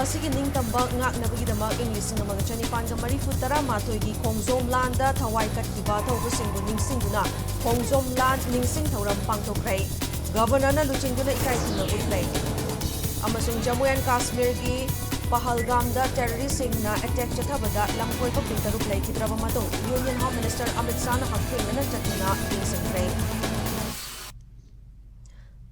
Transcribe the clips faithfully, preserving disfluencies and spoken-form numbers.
ꯑꯁꯤꯒꯤ ꯅꯤꯡꯇꯝꯕ ꯉꯥꯛꯅꯕꯒꯤꯗꯃꯛ ꯏꯪ ꯂꯤꯁꯤꯡ ꯑꯃꯒ ꯆꯅꯤꯄꯥꯟꯒ ꯃꯔꯤꯐꯨ ꯇꯔꯥꯃꯥꯊꯣꯏꯒꯤ ꯈꯣꯡꯖꯣꯝ ꯂꯥꯟꯗ ꯊꯋꯥꯏ ꯀꯠꯈꯤꯕ ꯑꯊꯧꯕꯁꯤꯡꯕꯨ ꯅꯤꯡꯁꯤꯡꯗꯨꯅ ꯈꯣꯡꯖꯣꯝ ꯂꯥꯟ ꯅꯤꯡꯁꯤꯡ ꯊꯧꯔꯝ ꯄꯥꯡꯊꯣꯛꯈ꯭ꯔꯦ꯫ ꯒꯕꯔꯅꯔꯅ ꯂꯨꯆꯤꯡꯗꯨꯅ ꯏꯀꯥꯏ ꯈꯨꯝꯅꯕ ꯎꯠꯈ꯭ꯔꯦ꯫ ꯑꯃꯁꯨꯡ ꯖꯝꯃꯨ ꯑꯦꯟ ꯀꯥꯁꯃꯤꯔꯒꯤ ꯄꯍꯜꯒꯥꯝꯗ ꯇꯦꯔꯣꯔꯤꯁ꯭ꯠꯁꯤꯡꯅ ꯑꯦꯇꯦꯛ ꯆꯠꯊꯕꯗ ꯂꯝꯀꯣꯏꯕ ꯀꯨꯟꯇꯔꯨꯛ ꯂꯩꯈꯤꯗ꯭ꯔꯕ ꯃꯇꯨꯡ ꯌꯨꯅꯤꯌꯟ ꯍꯣꯝ ꯃꯤꯅꯤꯁꯇꯔ ꯑꯃꯤꯠ ꯁꯥꯍꯅ ꯍꯛꯊꯦꯡꯅꯅ ꯆꯠꯇꯨꯅ ꯌꯦꯡꯁꯤꯟꯈ꯭ꯔꯦ꯫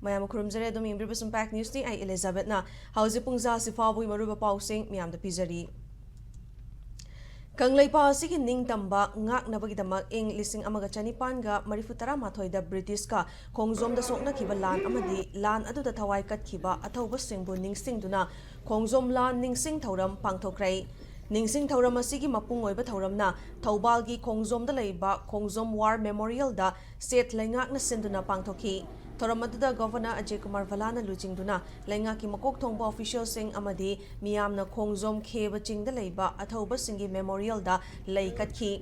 ꯃꯌꯥꯝ ꯈꯨꯔꯨꯝꯖꯔꯦ꯫ ꯑꯗꯨꯝ ꯌꯦꯡꯕꯤꯔꯤꯕ ꯁꯨꯝ ꯄꯦꯛ ꯅ꯭ꯌꯨꯁꯅꯤ꯫ ꯑꯩ ꯏꯂꯤꯖꯥꯕꯦꯠꯅ꯫ ꯍꯧꯖꯤꯛ ꯄꯨꯡ ꯖꯥꯁꯤ ꯐꯥꯎꯕꯒꯤ ꯃꯔꯨꯑꯣꯏꯕ ꯄꯥꯎꯁꯤꯡ ꯃꯌꯥꯝꯗ ꯄꯤꯖꯔꯤ꯫ ꯀꯪꯂꯩꯄꯥꯛ ꯑꯁꯤꯒꯤ ꯅꯤꯡꯇꯝꯕ ꯉꯥꯛꯅꯕꯒꯤꯗꯃꯛ ꯏꯪ ꯂꯤꯁꯤꯡ ꯑꯃꯒ ꯆꯅꯤꯄꯥꯟꯒ ꯃꯔꯤꯐꯨ ꯇꯔꯥꯃꯥꯊꯣꯏꯗ ꯕ꯭ꯔꯤꯇꯤꯁꯀ ꯈꯣꯡꯖꯣꯝꯗ ꯁꯣꯛꯅꯈꯤꯕ ꯂꯥꯟ ꯑꯃꯗꯤ ꯂꯥꯟ ꯑꯗꯨꯗ ꯊꯋꯥꯏ ꯀꯠꯈꯤꯕ ꯑꯊꯧꯕꯁꯤꯡꯕꯨ ꯅꯤꯡꯁꯤꯡꯗꯨꯅ ꯈꯣꯡꯖꯣꯝ ꯂꯥꯟ ꯅꯤꯡꯁꯤꯡ ꯊꯧꯔꯝ ꯄꯥꯡꯊꯣꯛꯈ꯭ꯔꯦ꯫ ꯅꯤꯡꯁꯤꯡ ꯊꯧꯔꯝ ꯑꯁꯤꯒꯤ ꯃꯄꯨꯡ ꯑꯣꯏꯕ ꯊꯧꯔꯝꯅ ꯊꯧꯕꯥꯜꯒꯤ ꯈꯣꯡꯖꯣꯝꯗ ꯂꯩꯕ ꯈꯣꯡꯖꯣꯝ ꯋꯥꯔ ꯃꯦꯃꯣꯔꯤꯌꯦꯜꯗ ꯁ꯭ꯇꯦꯠ ꯂꯩꯉꯥꯛꯅ ꯁꯤꯟꯗꯨꯅ ꯄꯥꯡꯊꯣꯛꯈꯤ꯫ ꯊꯧꯔꯝ ꯑꯗꯨꯗ ꯒꯣꯚꯔꯅꯔ ꯑꯖꯌ ꯀꯨꯃꯥꯔ ꯚꯜꯂꯥꯅ ꯂꯨꯆꯤꯡꯗꯨꯅ ꯂꯩꯉꯥꯛꯀꯤ ꯃꯀꯣꯛ ꯊꯣꯡꯕ ꯑꯣꯐꯤꯁꯤꯌꯦꯜꯁꯤꯡ ꯑꯃꯗꯤ ꯃꯤꯌꯥꯝꯅ ꯈꯣꯡꯖꯣꯝ ꯈꯦꯕ ꯆꯤꯡꯗ ꯂꯩꯕ ꯑꯊꯧꯕꯁꯤꯡꯒꯤ ꯃꯦꯃꯣꯔꯤꯌꯦꯜꯗ ꯂꯩ ꯀꯠꯈꯤ꯫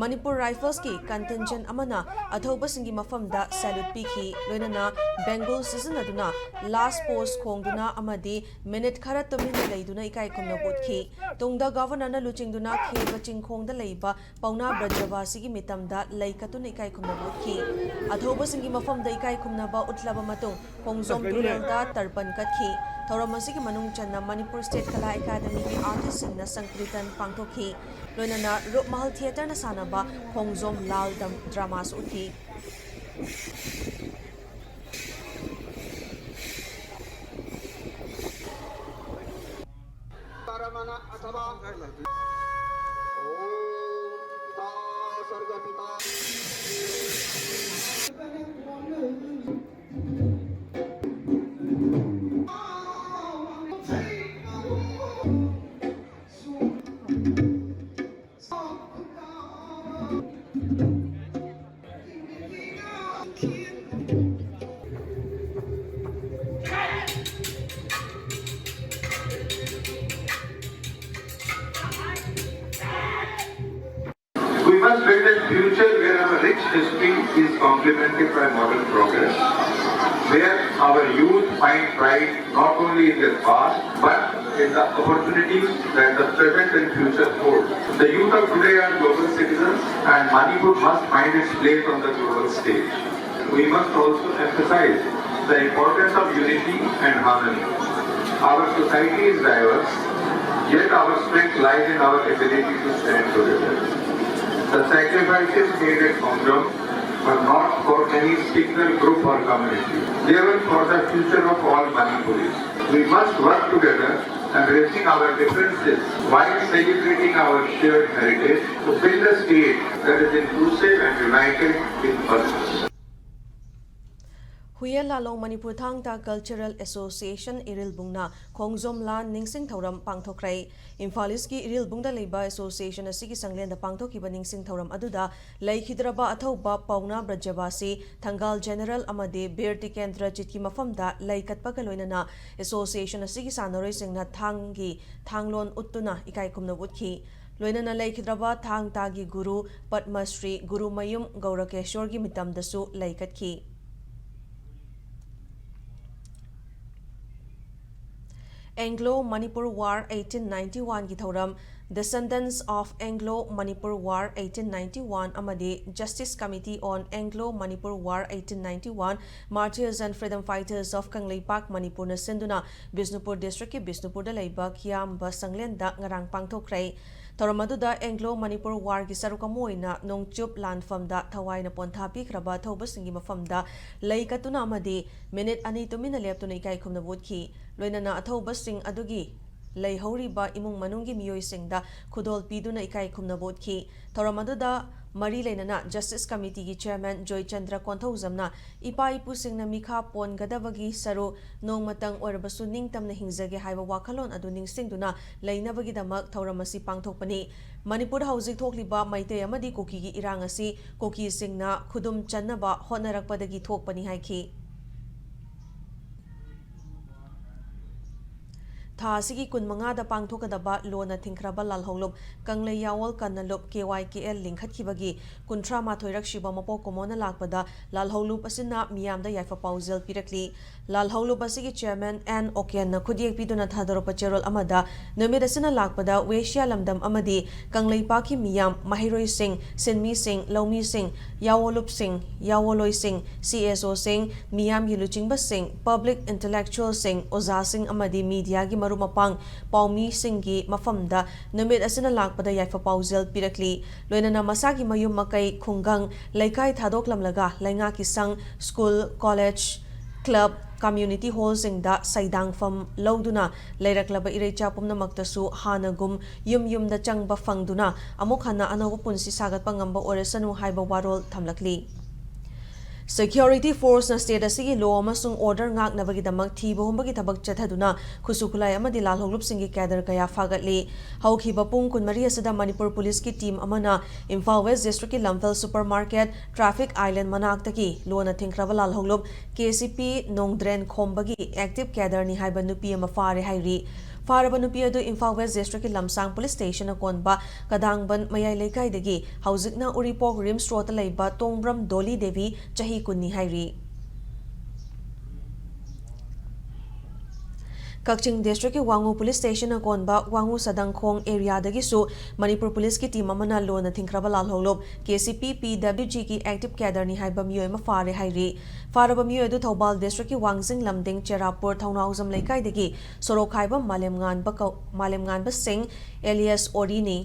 ꯃꯅꯤꯄꯨꯔ ꯔꯥꯏꯐꯜꯁꯀꯤ ꯀꯟꯇꯤꯟꯖꯦꯟ ꯑꯃꯅ ꯑꯊꯧꯕꯁꯤꯡꯒꯤ ꯃꯐꯝꯗ ꯁꯦꯂ꯭ꯌꯨꯠ ꯄꯤꯈꯤ꯫ ꯂꯣꯏꯅꯅ ꯕꯦꯡꯒꯨꯜ ꯁꯤꯖꯤꯟꯅꯗꯨꯅ ꯂꯥꯁ ꯄꯣꯁ ꯈꯣꯡꯗꯨꯅ ꯑꯃꯗꯤ ꯃꯤꯅꯤꯠ ꯈꯔ ꯇꯨꯃꯤꯟꯅ ꯂꯩꯗꯨꯅ ꯏꯀꯥꯏ ꯈꯨꯝꯅꯕ ꯎꯠꯈꯤ꯫ ꯇꯨꯡꯗ ꯒꯣꯚꯔꯅꯔꯅ ꯂꯨꯆꯤꯡꯗꯨꯅ ꯈꯦꯕ ꯆꯤꯡꯈꯣꯡꯗ ꯂꯩꯕ ꯄꯥꯎꯅꯥ ꯕ꯭ꯔꯖꯕꯥꯁꯤꯒꯤ ꯃꯤꯇꯝꯗ ꯂꯩ ꯀꯠꯇꯨꯅ ꯏꯀꯥꯏ ꯈꯨꯝꯅꯕ ꯎꯠꯈꯤ꯫ ꯑꯊꯧꯕꯁꯤꯡꯒꯤ ꯃꯐꯝꯗ ꯏꯀꯥꯏ ꯈꯨꯝꯅꯕ ꯎꯠꯂꯕ ꯃꯇꯨꯡ ꯈꯣꯡꯖꯣꯝ ꯇꯨꯔꯦꯜꯗ ꯇꯔꯄꯟ ꯀꯠꯈꯤ꯫ ꯊꯧꯔꯝ ꯑꯁꯤꯒꯤ ꯃꯅꯨꯡ ꯆꯟꯅ ꯃꯅꯤꯄꯨꯔ ꯁ꯭ꯇꯦꯠ ꯀꯂꯥ ꯑꯦꯀꯥꯗꯃꯤꯒꯤ ꯑꯥꯔꯇꯤꯁꯁꯤꯡꯅ ꯁꯪꯀ꯭ꯔꯤꯇꯟ ꯄꯥꯡꯊꯣꯛꯈꯤ꯫ ꯂꯣꯏꯅꯅ ꯔꯨꯞꯃꯍꯜ ꯊꯤꯌꯦꯇꯔꯅ ꯁꯥꯟꯅꯕ ꯈꯣꯡꯖꯣꯝ ꯂꯥꯜ ꯗꯝ-, ꯗ꯭ꯔꯃꯥꯁꯨ ꯎꯠꯈꯤ꯫ We must build a future where our rich history is complemented by modern progress, where our youth find pride not only in their past but in the opportunities that the present and future hold. The youth of today are global citizens, and Manipur must find its place on the global stage. We must also emphasize the importance of unity and harmony. Our society is diverse, yet our strength lies in our ability to stand together. The sacrifices made at Khongjom were not for any single group or community. They were for the future of all Manipuris. We must work together, embracing our differences while celebrating our shared heritage, to build a state that is inclusive and united in purpose. ꯍꯨꯏꯌꯦꯟ ꯂꯥꯂꯣꯡ ꯃꯅꯤꯄꯨꯔ ꯊꯥꯡ ꯇꯥ cultural association ꯏꯔꯤꯜꯕꯨꯡꯅ ꯈꯣꯡꯖꯣꯝ ꯂꯥꯟ ꯅꯤꯡꯁꯤꯡ ꯊꯧꯔꯝ ꯄꯥꯡꯊꯣꯛꯈ꯭ꯔꯦ꯫ ꯏꯝꯐꯥꯜ ꯏꯁꯀꯤ ꯏꯔꯤꯜꯕꯨꯡꯗ ꯂꯩꯕ association ꯑꯁꯤꯒꯤ ꯁꯪꯂꯦꯟꯗ ꯄꯥꯡꯊꯣꯛꯈꯤꯕ ꯅꯤꯡꯁꯤꯡ ꯊꯧꯔꯝ ꯑꯗꯨꯗ ꯂꯩꯈꯤꯗ꯭ꯔꯕ ꯑꯊꯧꯕ ꯄꯥꯎꯅꯥ ꯕ꯭ꯔꯖꯕꯥꯁꯤ, ꯊꯪꯒꯥꯜ ꯖꯦꯅꯔꯦꯜ ꯑꯃꯗꯤ ꯕꯤꯔ ꯇꯤꯀꯦꯟꯗ꯭ꯔꯖꯤꯠꯀꯤ ꯃꯐꯝꯗ ꯂꯩ ꯀꯠꯄꯒ ꯂꯣꯏꯅꯅ ꯑꯦꯁꯣꯁꯤꯌꯦꯁꯟ ꯑꯁꯤꯒꯤ ꯁꯥꯟꯅꯔꯣꯏꯁꯤꯡꯅ ꯊꯥꯡꯒꯤ ꯊꯥꯡꯂꯣꯟ ꯎꯠꯇꯨꯅ ꯏꯀꯥꯏ ꯈꯨꯝꯅꯕ ꯎꯠꯈꯤ꯫ ꯂꯣꯏꯅꯅ ꯂꯩꯈꯤꯗ꯭ꯔꯕ ꯊꯥꯡ ꯇꯥꯒꯤ ꯒꯨꯔꯨ ꯄꯗꯃꯁ꯭ꯔꯤ ꯒꯨꯔꯨꯃꯌꯨꯝ ꯒꯧꯔꯀꯦꯁ꯭ꯋꯔꯒꯤ ꯃꯤꯇꯝꯗꯁꯨ ꯂꯩ ꯀꯠꯈꯤ꯫ Anglo Manipur War eighteen ninety-one ꯒꯤ ꯊꯧꯔꯝ, Descendants of Anglo Manipur War eighteen ninety-one ꯑꯃꯗꯤ Justice Committee on Anglo Manipur War eighteen ninety-one, Martyrs and Freedom Fighters of Kangleipak ꯃꯅꯤꯄꯨꯔꯅ ꯁꯤꯟꯗꯨꯅ ꯕꯤꯁꯅꯨꯄꯨꯔ ꯗꯤꯁꯇ꯭ꯔꯤꯛꯀꯤ ꯕꯤꯁꯅꯨꯄꯨꯔꯗ ꯂꯩꯕ ꯈꯤꯌꯥꯝꯕ ꯁꯪꯂꯦꯟꯗ ꯉꯔꯥꯡ ꯄꯥꯡꯊꯣꯛꯈ꯭ꯔꯦ꯫ ꯊꯧꯔꯝ ꯑꯗꯨꯗ ꯑꯦꯡꯒ꯭ꯂꯣ ꯃꯅꯤꯄꯨꯔ ꯋꯥꯔꯒꯤ ꯁꯔꯨꯛ ꯑꯃ ꯑꯣꯏꯅ ꯅꯣꯡꯆꯨꯞ ꯂꯥꯟꯐꯝꯗ ꯊꯋꯥꯏꯅ ꯄꯣꯟꯊꯥ ꯄꯤꯈ꯭ꯔꯕ ꯑꯊꯧꯕꯁꯤꯡꯒꯤ ꯃꯐꯝꯗ ꯂꯩ ꯀꯠꯇꯨꯅ ꯑꯃꯗꯤ ꯃꯤꯅꯤꯠ ꯑꯅꯤ ꯇꯨꯃꯤꯟꯅ ꯂꯦꯞꯇꯨꯅ ꯏꯀꯥꯏ ꯈꯨꯝꯅꯕ ꯎꯠꯈꯤ꯫ ꯂꯣꯏꯅꯅ ꯑꯊꯧꯕꯁꯤꯡ ꯑꯗꯨꯒꯤ ꯂꯩꯍꯧꯔꯤꯕ ꯏꯃꯨꯡ ꯃꯅꯨꯡꯒꯤ ꯃꯤꯑꯣꯏꯁꯤꯡꯗ ꯈꯨꯗꯣꯜ ꯄꯤꯗꯨꯅ ꯏꯀꯥꯏ ꯈꯨꯝꯅꯕ ꯎꯠꯈꯤ꯫ ꯊꯧꯔꯝ ꯑꯗꯨꯗ ꯃꯔꯤ ꯂꯩꯅꯅ ꯖꯁꯇꯤꯁ ꯀꯃꯤꯇꯤꯒꯤ ꯆꯦꯌꯔꯃꯦꯟ ꯖꯣꯏꯆꯟꯗ꯭ꯔ ꯀꯣꯟꯊꯧꯖꯝꯅ ꯏꯄꯥ ꯏꯄꯨꯁꯤꯡꯅ ꯃꯤꯈꯥ ꯄꯣꯟꯒꯗꯕꯒꯤ ꯁꯔꯨ ꯅꯣꯡꯃꯇꯪ ꯑꯣꯏꯔꯕꯁꯨ ꯅꯤꯡꯇꯝꯅ ꯍꯤꯡꯖꯒꯦ ꯍꯥꯏꯕ ꯋꯥꯈꯜꯂꯣꯟ ꯑꯗꯨ ꯅꯤꯡꯁꯤꯡꯗꯨꯅ ꯂꯩꯅꯕꯒꯤꯗꯃꯛ ꯊꯧꯔꯝ ꯑꯁꯤ ꯄꯥꯡꯊꯣꯛꯄꯅꯤ꯫ ꯃꯅꯤꯄꯨꯔꯗ ꯍꯧꯖꯤꯛ ꯊꯣꯛꯂꯤꯕ ꯃꯩꯇꯩ ꯑꯃꯗꯤ ꯀꯨꯀꯤꯒꯤ ꯏꯔꯥꯡ ꯑꯁꯤ ꯀꯨꯀꯤꯁꯤꯡꯅ ꯈꯨꯗꯨꯝ ꯆꯟꯅꯕ ꯍꯣꯠꯅꯔꯛꯄꯗꯒꯤ ꯊꯣꯛꯄꯅꯤ ꯍꯥꯏꯈꯤ꯫ ꯊꯥ ꯑꯁꯤꯒꯤ ꯀꯨꯟꯃꯉꯥꯗ ꯄꯥꯡꯊꯣꯛꯀꯗꯕ ꯂꯣꯟꯅ ꯊꯤꯡꯈ꯭ꯔꯕ ꯂꯥꯜꯍꯧꯂꯨꯞ ꯀꯪꯂꯩ ꯌꯥꯋꯣꯜ ꯀꯟꯅꯂꯨꯞ, ꯀꯦ ꯋꯥꯏ ꯀꯦ ꯑꯦꯜ, ꯂꯤꯡꯈꯠꯈꯤꯕꯒꯤ ꯀꯨꯟꯊ꯭ꯔꯥ ꯃꯥꯊꯣꯏꯔꯛ ꯁꯨꯕ ꯃꯄꯣꯛ ꯀꯨꯝꯑꯣꯟꯅ ꯂꯥꯛꯄꯗ ꯂꯥꯜꯍꯧꯂꯨꯞ ꯑꯁꯤꯅ ꯃꯤꯌꯥꯝꯗ ꯌꯥꯏꯐ ꯄꯥꯎꯖꯦꯜ ꯄꯤꯔꯛꯂꯤ꯫ ꯂꯥꯜꯍꯧꯂꯨꯞ ꯑꯁꯤꯒꯤ ꯆꯤꯌꯔꯃꯦꯟ ꯑꯦꯟ ꯑꯣꯀꯦꯟꯅ ꯈꯨꯠꯌꯦꯛ ꯄꯤꯗꯨꯅ ꯊꯥꯗꯣꯔꯛꯄ ꯆꯦꯔꯣꯜ ꯑꯃꯗ, ꯅꯨꯃꯤꯠ ꯑꯁꯤꯅ ꯂꯥꯛꯄꯗ ꯋꯦꯁꯤꯌꯥ ꯂꯝꯗꯝ ꯑꯃꯗꯤ ꯀꯪꯂꯩꯄꯥꯛꯀꯤ ꯃꯤꯌꯥꯝ, ꯃꯍꯩꯔꯣꯏꯁꯤꯡ, ꯁꯤꯟꯃꯤꯁꯤꯡ, ꯂꯧꯃꯤꯁꯤꯡ, ꯌꯥꯋꯣꯂꯨꯞꯁꯤꯡ, ꯌꯥꯋꯣꯂꯣꯏꯁꯤꯡ, ꯁꯤ ꯑꯦꯁ ꯑꯣꯁꯤꯡ, ꯃꯤꯌꯥꯝꯒꯤ ꯂꯨꯆꯤꯡꯕꯁꯤꯡ, ꯄꯕ꯭ꯂꯤꯛ ꯏꯟꯇꯦꯂꯦꯛꯆꯨꯑꯦꯜꯁꯤꯡ, ꯑꯣꯖꯥꯁꯤꯡ ꯑꯃꯗꯤ ꯃꯤꯗꯤꯌꯥꯒꯤ ꯃꯔꯨꯞ ꯃꯄꯥꯡ ꯄꯥꯎꯃꯤꯁꯤꯡꯒꯤ ꯃꯐꯝꯗ ꯅꯨꯃꯤꯠ ꯑꯁꯤꯅ ꯂꯥꯛꯄꯗ ꯌꯥꯏꯐ ꯄꯥꯎꯖꯦꯜ ꯄꯤꯔꯛꯂꯤ꯫ ꯂꯣꯏꯅꯅ ꯃꯁꯥꯒꯤ ꯃꯌꯨꯝ ꯃꯀꯩ, ꯈꯨꯡꯒꯪ, ꯂꯩꯀꯥꯏ ꯊꯥꯗꯣꯛꯂꯝꯂꯒ ꯂꯩꯉꯥꯛꯀꯤ ꯁꯪ, ꯁ꯭ꯀꯨꯜ, ꯀꯣꯂꯦꯖ, ꯀ꯭ꯂꯕ, ꯀꯝꯃ꯭ꯌꯨꯅꯤꯇꯤ ꯍꯣꯜꯁꯤꯡꯗ ꯁꯩꯗꯥꯡꯐꯝ ꯂꯧꯗꯨꯅ ꯂꯩꯔꯛꯂꯕ ꯏꯔꯩꯆꯥ ꯄꯨꯝꯅꯃꯛꯇꯁꯨ ꯍꯥꯟꯅꯒꯨꯝ ꯌꯨꯝ ꯌꯨꯝꯗ ꯆꯪꯕ ꯐꯪꯗꯨꯅ ꯑꯃꯨꯛ ꯍꯟꯅ ꯑꯅꯧꯕ ꯄꯨꯟꯁꯤ ꯁꯥꯒꯠꯄ ꯉꯝꯕ ꯑꯣꯏꯔꯁꯅꯨ ꯍꯥꯏꯕ ꯋꯥꯔꯣꯜ ꯊꯝꯂꯛꯂꯤ꯫ ꯁꯦꯀ꯭ꯌꯨꯔꯤꯇꯤ ꯐꯣꯔꯁꯅ ꯁ꯭ꯇꯦꯠ ꯑꯁꯤꯒꯤ ꯂꯣ ꯑꯃꯁꯨꯡ ꯑꯣꯔꯗꯔ ꯉꯥꯛꯅꯕꯒꯤꯗꯃꯛ ꯊꯤꯕ ꯍꯨꯝꯕꯒꯤ ꯊꯕꯛ ꯆꯠꯊꯗꯨꯅ ꯈꯨꯠꯁꯨ ꯈꯨꯠꯂꯥꯏ ꯑꯃꯗꯤ ꯂꯥꯜꯍꯧꯂꯨꯞꯁꯤꯡꯒꯤ ꯀꯦꯗꯔ ꯀꯌꯥ ꯐꯥꯒꯠꯂꯤ꯫ ꯍꯧꯈꯤꯕ ꯄꯨꯡ ꯀꯨꯟꯃꯔꯤ ꯑꯁꯤꯗ ꯃꯅꯤꯄꯨꯔ ꯄꯨꯂꯤꯁꯀꯤ ꯇꯤꯝ ꯑꯃꯅ ꯏꯝꯐꯥꯜ ꯋꯦꯁ ꯗꯤꯁꯇ꯭ꯔꯤꯛꯀꯤ ꯂꯝꯐꯦꯜ ꯁꯨꯄꯔ ꯃꯥꯔꯀꯦꯠ ꯇ꯭ꯔꯥꯐꯤꯛ ꯑꯥꯏꯂꯦꯟ ꯃꯅꯥꯛꯇꯒꯤ ꯂꯣꯟꯅ ꯊꯤꯡꯈ꯭ꯔꯕ ꯂꯥꯜꯍꯧꯂꯨꯞ ꯀꯦ ꯁꯤ ꯄꯤ ꯅꯣꯡꯗ꯭ꯔꯦꯟ ꯈꯣꯝꯕꯒꯤ ꯑꯦꯛꯇꯤꯚ ꯀꯦꯗꯔꯅꯤ ꯍꯥꯏꯕ ꯅꯨꯄꯤ ꯑꯃ ꯐꯥꯔꯦ ꯍꯥꯏꯔꯤ꯫ ꯐꯥꯔꯕ ꯅꯨꯄꯤ ꯑꯗꯨ ꯏꯝꯐꯥꯜ ꯋꯦꯁ ꯗꯤꯁꯇ꯭ꯔꯤꯛꯀꯤ ꯂꯝꯁꯥꯡ ꯄꯨꯂꯤꯁ ꯁ꯭ꯇꯦꯁꯟꯅ ꯀꯣꯟꯕ ꯀꯗꯥꯡꯕꯟ ꯃꯌꯥꯏ ꯂꯩꯀꯥꯏꯗꯒꯤ ꯍꯧꯖꯤꯛꯅ ꯎꯔꯤꯄꯣꯛ ꯔꯤꯝꯁ ꯔꯣꯗꯇ ꯂꯩꯕ ꯇꯣꯡꯕ꯭ꯔꯝ ꯗꯣꯂꯤ ꯗꯦꯕꯤ, ꯆꯍꯤ ꯀꯨꯟꯅꯤ ꯍꯥꯏꯔꯤ꯫ ꯀꯛꯆꯤꯡ ꯗꯤꯁꯇ꯭ꯔꯤꯛꯀꯤ ꯋꯥꯉꯨ ꯄꯨꯂꯤꯁ ꯁ꯭ꯇꯦꯁꯟꯅ ꯀꯣꯟꯕ ꯋꯥꯉꯨ ꯁꯗꯪꯈꯣꯡ ꯑꯦꯔꯤꯌꯥꯗꯒꯤꯁꯨ ꯃꯅꯤꯄꯨꯔ ꯄꯨꯂꯤꯁꯀꯤ ꯇꯤꯝ ꯑꯃꯅ ꯂꯣꯟꯅ ꯊꯤꯡꯈ꯭ꯔꯕ ꯂꯥꯜꯍꯧꯂꯨꯞ ꯀꯦ ꯁꯤ ꯄꯤ ꯄꯤ ꯗꯕ꯭ꯂꯤꯎ ꯖꯤꯒꯤ ꯑꯦꯛꯇꯤꯚ ꯀꯦꯗꯔꯅꯤ ꯍꯥꯏꯕ ꯃꯤꯑꯣꯏ ꯑꯃ ꯐꯥꯔꯦ ꯍꯥꯏꯔꯤ꯫ ꯐꯥꯔꯕ ꯃꯤꯑꯣꯏ ꯑꯗꯨ ꯊꯧꯕꯥꯜ ꯗꯤꯁꯇ꯭ꯔꯤꯛꯀꯤ ꯋꯥꯡꯖꯤꯡ ꯂꯝꯗꯤꯡ ꯆꯦꯔꯥꯄꯨꯔ ꯊꯧꯅꯥꯎꯖꯝ ꯂꯩꯀꯥꯏꯗꯒꯤ ꯁꯣꯔꯣꯛ ꯈꯥꯏꯕꯝ ꯃꯥꯂꯦꯝꯉꯥꯟꯕ ꯀꯧ-, ꯃꯥꯂꯦꯝꯉꯥꯟꯕ ꯁꯤꯡ ꯑꯦꯂꯤꯌꯥꯁ ꯑꯣꯔꯤꯅꯤ꯫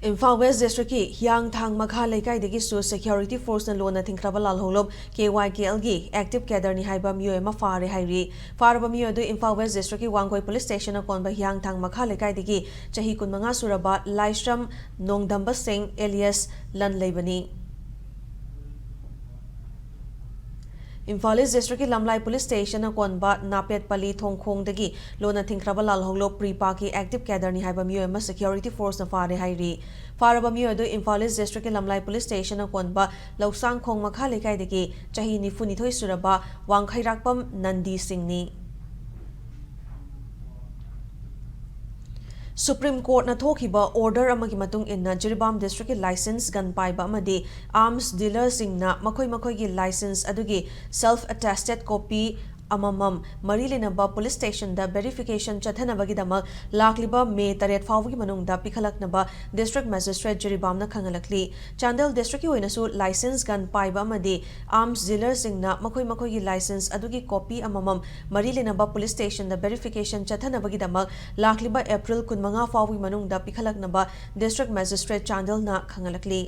ꯏꯝꯐꯥꯜ ꯋꯦꯁ ꯗꯤꯁꯇ꯭ꯔꯤꯛꯀꯤ ꯍꯤꯌꯥꯡꯊꯥꯡ ꯃꯈꯥ ꯂꯩꯀꯥꯏꯗꯒꯤꯁꯨ ꯁꯦꯀ꯭ꯌꯨꯔꯤꯇꯤ ꯐꯣꯔꯁꯅ ꯂꯣꯟꯅ ꯊꯤꯡꯈ꯭ꯔꯕ ꯂꯥꯜꯍꯧꯂꯨꯞ ꯀꯦ ꯋꯥꯏ ꯀꯦ ꯑꯦꯜꯒꯤ ꯑꯦꯛꯇꯤꯚ ꯀꯦꯗꯔꯅꯤ ꯍꯥꯏꯕ ꯃꯤꯑꯣꯏ ꯑꯃ ꯐꯥꯔꯦ ꯍꯥꯏꯔꯤ꯫ ꯐꯥꯔꯕ ꯃꯤꯑꯣꯏ ꯑꯗꯨ ꯏꯝꯐꯥꯜ ꯋꯦꯁ ꯗꯤꯁꯇ꯭ꯔꯤꯛꯀꯤ ꯋꯥꯡꯒꯣꯏ ꯄꯨꯂꯤꯁ ꯁ꯭ꯇꯦꯁꯟꯅ ꯀꯣꯟꯕ ꯍꯤꯌꯥꯡꯊꯥꯡ ꯃꯈꯥ ꯂꯩꯀꯥꯏꯗꯒꯤ ꯆꯍꯤ ꯀꯨꯟꯃꯉꯥ ꯁꯨꯔꯕ ꯂꯥꯏꯁ꯭ꯔꯝ ꯅꯣꯡꯗꯝꯕ ꯁꯤꯡ ꯑꯦꯂꯤꯌꯥꯁ ꯂꯟ ꯂꯩꯕꯅꯤ꯫ ꯏꯝꯐꯥꯜ ꯏꯁ ꯗꯤꯁꯇ꯭ꯔꯤꯛꯀꯤ ꯂꯝꯂꯥꯏ ꯄꯨꯂꯤꯁ ꯁ꯭ꯇꯦꯁꯟꯅ ꯀꯣꯟꯕ ꯅꯥꯄꯦꯠꯄꯂꯤ ꯊꯣꯡꯈꯣꯡꯗꯒꯤ ꯂꯣꯟꯅ ꯊꯤꯡꯈ꯭ꯔꯕ ꯂꯥꯜꯍꯧꯂꯨꯞ ꯄ꯭ꯔꯤꯄꯥꯛꯀꯤ ꯑꯦꯛꯇꯤꯚ ꯀꯦꯗꯔꯅꯤ ꯍꯥꯏꯕ ꯃꯤꯑꯣꯏ ꯑꯃ ꯁꯦꯀ꯭ꯌꯨꯔꯤꯇꯤ ꯐꯣꯔꯁꯅ ꯐꯥꯔꯦ ꯍꯥꯏꯔꯤ꯫ ꯐꯥꯔꯕ ꯃꯤꯑꯣꯏ ꯑꯗꯨ ꯏꯝꯐꯥꯜ ꯏꯁ ꯗꯤꯁꯇ꯭ꯔꯤꯛꯀꯤ ꯂꯝꯂꯥꯏ ꯄꯨꯂꯤꯁ ꯁ꯭ꯇꯦꯁꯟꯅ ꯀꯣꯟꯕ ꯂꯧꯁꯥꯡꯈꯣꯡ ꯃꯈꯥ ꯂꯩꯀꯥꯏꯗꯒꯤ ꯆꯍꯤ ꯅꯤꯐꯨ ꯅꯤꯊꯣꯏ ꯁꯨꯔꯕ ꯋꯥꯡꯈꯩꯔꯥꯛꯄꯝ ꯅꯟꯗꯤ ꯁꯤꯡꯅꯤ꯫ ꯁꯨꯄ꯭ꯔꯤꯝ ꯀꯣꯔꯠꯅ ꯊꯣꯛꯈꯤꯕ ꯑꯣꯔꯗꯔ ꯑꯃꯒꯤ ꯃꯇꯨꯡ ꯏꯟꯅ ꯖꯤꯔꯤꯕꯥꯝ ꯗꯤꯁꯇ꯭ꯔꯤꯛꯀꯤ ꯂꯥꯏꯁꯦꯟꯁ ꯒꯟ ꯄꯥꯏꯕ ꯑꯃꯗꯤ ꯑꯥꯔꯝꯁ ꯗꯤꯂꯔꯁꯤꯡꯅ ꯃꯈꯣꯏ ꯃꯈꯣꯏꯒꯤ ꯂꯥꯏꯁꯦꯟꯁ ꯑꯗꯨꯒꯤ ꯁꯦꯜꯐ ꯑꯦꯇꯦꯁꯇꯦꯗ ꯀꯣꯄꯤ ꯑꯃꯃꯝ ꯃꯔꯤ ꯂꯩꯅꯕ ꯄꯨꯂꯤꯁ ꯁ꯭ꯇꯦꯁꯟꯗ ꯚꯦꯔꯤꯐꯤꯀꯦꯁꯟ ꯆꯠꯊꯅꯕꯒꯤꯗꯃꯛ ꯂꯥꯛꯂꯤꯕ ꯃꯦ ꯇꯔꯦꯠ ꯐꯥꯎꯕꯒꯤ ꯃꯅꯨꯡꯗ ꯄꯤꯈꯠꯂꯛꯅꯕ ꯗꯤꯁꯇ꯭ꯔꯤꯛ ꯃꯦꯖꯤꯁꯇ꯭ꯔꯦꯠ ꯖꯤꯔꯤꯕꯥꯝꯅ ꯈꯪꯍꯜꯂꯛꯂꯤ꯫ ꯆꯥꯟꯗꯦꯜ ꯗꯤꯁꯇ꯭ꯔꯤꯛꯀꯤ ꯑꯣꯏꯅꯁꯨ ꯂꯥꯏꯁꯦꯟꯁ ꯒꯟ ꯄꯥꯏꯕ ꯑꯃꯗꯤ ꯑꯥꯔꯝꯁ ꯗꯤꯂꯔꯁꯤꯡꯅ ꯃꯈꯣꯏ ꯃꯈꯣꯏꯒꯤ ꯂꯥꯏꯁꯦꯟꯁ ꯑꯗꯨꯒꯤ ꯀꯣꯄꯤ ꯑꯃꯃꯝ ꯃꯔꯤ ꯂꯩꯅꯕ ꯄꯨꯂꯤꯁ ꯁ꯭ꯇꯦꯁꯟꯗ ꯚꯦꯔꯤꯐꯤꯀꯦꯁꯟ ꯆꯠꯊꯅꯕꯒꯤꯗꯃꯛ ꯂꯥꯛꯂꯤꯕ ꯑꯦꯄ꯭ꯔꯤꯜ ꯀꯨꯟꯃꯉꯥ ꯐꯥꯎꯕꯒꯤ ꯃꯅꯨꯡꯗ ꯄꯤꯈꯠꯂꯛꯅꯕ ꯗꯤꯁꯇ꯭ꯔꯤꯛ ꯃꯦꯖꯤꯁꯇ꯭ꯔꯦꯠ ꯆꯥꯟꯗꯦꯜꯅ ꯈꯪꯍꯜꯂꯛꯂꯤ꯫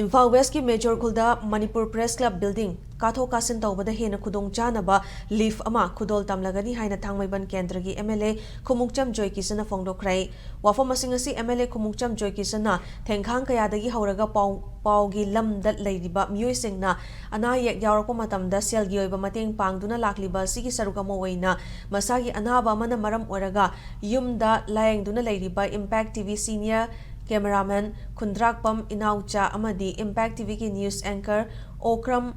ꯏꯝꯐꯥꯜ ꯋꯦꯁꯀꯤ ꯃꯦꯖꯣꯔ ꯈꯨꯜꯗ ꯃꯅꯤꯄꯨꯔ ꯄ꯭ꯔꯦꯁ ꯀ꯭ꯂꯕ ꯕꯤꯜꯗꯤꯡ ꯀꯥꯊꯣꯛ ꯀꯥꯁꯤꯟ ꯇꯧꯕꯗ ꯍꯦꯟꯅ ꯈꯨꯗꯣꯡꯆꯥꯅꯕ ꯂꯤꯐ ꯑꯃ ꯈꯨꯗꯣꯜ ꯇꯝꯂꯒꯅꯤ ꯍꯥꯏꯅ ꯊꯥꯡꯃꯩꯕꯟ ꯀꯦꯟꯗ꯭ꯔꯒꯤ ꯑꯦꯝ ꯑꯦꯜ ꯑꯦ ꯈꯨꯃꯨꯛꯆꯝ ꯖꯣꯏꯀꯤꯁꯟꯅ ꯐꯣꯡꯗꯣꯛꯈ꯭ꯔꯦ꯫ ꯋꯥꯐꯝ ꯑꯁꯤꯡ ꯑꯁꯤ ꯑꯦꯝ ꯑꯦꯜ ꯑꯦ ꯈꯨꯃꯨꯛꯆꯝ ꯖꯣꯏꯀꯤꯁꯟꯅ ꯊꯦꯡꯈꯥꯡ ꯀꯌꯥꯗꯒꯤ ꯍꯧꯔꯒ ꯄꯥꯎ, ꯄꯥꯎꯒꯤ ꯂꯝꯗ ꯂꯩꯔꯤꯕ ꯃꯤꯑꯣꯏꯁꯤꯡꯅ ꯑꯅꯥ ꯑꯌꯦꯛ ꯌꯥꯎꯔꯛꯄ ꯃꯇꯝꯗ ꯁꯦꯜꯒꯤ ꯑꯣꯏꯕ ꯃꯇꯦꯡ ꯄꯥꯡꯗꯨꯅ ꯂꯥꯛꯂꯤꯕ ꯑꯁꯤꯒꯤ ꯁꯔꯨꯛ ꯑꯃ ꯑꯣꯏꯅ ꯃꯁꯥꯒꯤ ꯑꯅꯥꯕ ꯑꯃꯅ ꯃꯔꯝ ꯑꯣꯏꯔꯒ ꯌꯨꯝꯗ ꯂꯥꯌꯦꯡꯗꯨꯅ ꯂꯩꯔꯤꯕ Impact T V senior cameraman Khundrakpam Inaocha ꯑꯃꯗꯤ ꯏꯝꯄꯦꯛ ꯇꯤ ꯚꯤꯒꯤ ꯅ꯭ꯌꯨꯁ ꯑꯦꯡꯀꯔ ꯑꯣꯀ꯭ꯔꯝ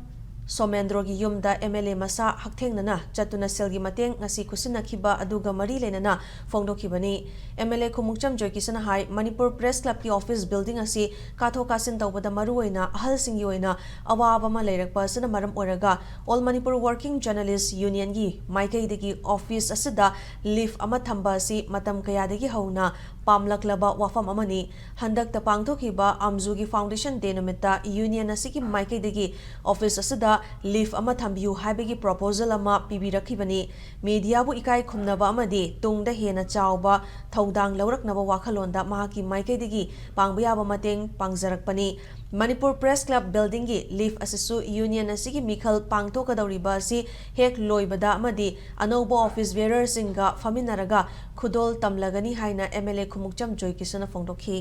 ꯁꯣꯃꯦꯟꯗ꯭ꯔꯣꯒꯤ ꯌꯨꯝꯗ ꯑꯦꯝ ꯑꯦꯜ ꯑꯦ ꯃꯁꯥ ꯍꯛꯊꯦꯡꯅꯅ ꯆꯠꯇꯨꯅ ꯁꯦꯜꯒꯤ ꯃꯇꯦꯡ ꯉꯁꯤ ꯈꯨꯠꯁꯤꯟꯅꯈꯤꯕ ꯑꯗꯨꯒ ꯃꯔꯤ ꯂꯩꯅꯅ ꯐꯣꯡꯗꯣꯛꯈꯤꯕꯅꯤ꯫ ꯑꯦꯝ ꯑꯦꯜ ꯑꯦ ꯈꯨꯃꯨꯛꯆꯝ ꯖꯣꯏꯀꯤꯁꯟꯅ ꯍꯥꯏ, ꯃꯅꯤꯄꯨꯔ ꯄ꯭ꯔꯦꯁ ꯀ꯭ꯂꯕꯀꯤ ꯑꯣꯐꯤꯁ ꯕꯤꯜꯗꯤꯡ ꯑꯁꯤ ꯀꯥꯊꯣꯛ ꯀꯥꯁꯤꯟ ꯇꯧꯕꯗ ꯃꯔꯨꯑꯣꯏꯅ ꯑꯍꯜꯁꯤꯡꯒꯤ ꯑꯣꯏꯅ ꯑꯋꯥꯕ ꯑꯃ ꯂꯩꯔꯛꯄ ꯑꯁꯤꯅ ꯃꯔꯝ ꯑꯣꯏꯔꯒ All Manipur Working Journalist Unionꯒꯤ ꯃꯥꯏꯀꯩꯗꯒꯤ ꯑꯣꯐꯤꯁ ꯑꯁꯤꯗ ꯂꯤꯐ ꯑꯃ ꯊꯝꯕ ꯑꯁꯤ ꯃꯇꯝ ꯀꯌꯥꯗꯒꯤ ꯍꯧꯅ ꯄꯥꯝꯂꯛꯂꯕ ꯋꯥꯐꯝ ꯑꯃꯅꯤ꯫ ꯍꯟꯗꯛꯇ ꯄꯥꯡꯊꯣꯛꯈꯤꯕ ꯑꯝꯖꯨꯒꯤ ꯐꯥꯎꯟꯗꯦꯁꯟ ꯗꯦ ꯅꯨꯃꯤꯠꯇ ꯌꯨꯅꯤꯌꯟ ꯑꯁꯤꯒꯤ ꯃꯥꯏꯀꯩꯗꯒꯤ ꯑꯣꯐꯤꯁ ꯑꯁꯤꯗ ꯂꯤꯐ ꯑꯃ ꯊꯝꯕꯤꯌꯨ ꯍꯥꯏꯕꯒꯤ ꯄ꯭ꯔꯣꯄꯣꯖꯦꯜ ꯑꯃ ꯄꯤꯕꯤꯔꯛꯈꯤꯕꯅꯤ꯫ ꯃꯤꯗꯤꯌꯥꯕꯨ ꯏꯀꯥꯏ ꯈꯨꯝꯅꯕ ꯑꯃꯗꯤ ꯇꯨꯡꯗ ꯍꯦꯟꯅ ꯆꯥꯎꯕ ꯊꯧꯗꯥꯡ ꯂꯧꯔꯛꯅꯕ ꯋꯥꯈꯜꯂꯣꯟꯗ ꯃꯍꯥꯛꯀꯤ ꯃꯥꯏꯀꯩꯗꯒꯤ ꯄꯥꯡꯕ ꯌꯥꯕ ꯃꯇꯦꯡ ꯄꯥꯡꯖꯔꯛꯄꯅꯤ꯫ ꯃꯅꯤꯄꯨꯔ ꯄ꯭ꯔꯦꯁ ꯀ꯭ꯂꯕ ꯕꯤꯜꯗꯤꯡꯒꯤ ꯂꯤꯐ ꯑꯁꯤꯁꯨ ꯌꯨꯅꯤꯌꯟ ꯑꯁꯤꯒꯤ ꯃꯤꯈꯜ ꯄꯥꯡꯊꯣꯛꯀꯗꯧꯔꯤꯕ ꯑꯁꯤ ꯍꯦꯛ ꯂꯣꯏꯕꯗ ꯑꯃꯗꯤ ꯑꯅꯧꯕ ꯑꯣꯐꯤꯁ ꯕꯤꯌꯔꯔꯁꯤꯡꯒ ꯐꯝꯃꯤꯟꯅꯔꯒ ꯈꯨꯗꯣꯜ ꯇꯝꯂꯒꯅꯤ ꯍꯥꯏꯅ ꯑꯦꯝ ꯑꯦꯜ ꯑꯦ ꯈꯨꯃꯨꯛꯆꯝ ꯖꯣꯏꯀꯤꯁꯟꯅ ꯐꯣꯡꯗꯣꯛꯈꯤ꯫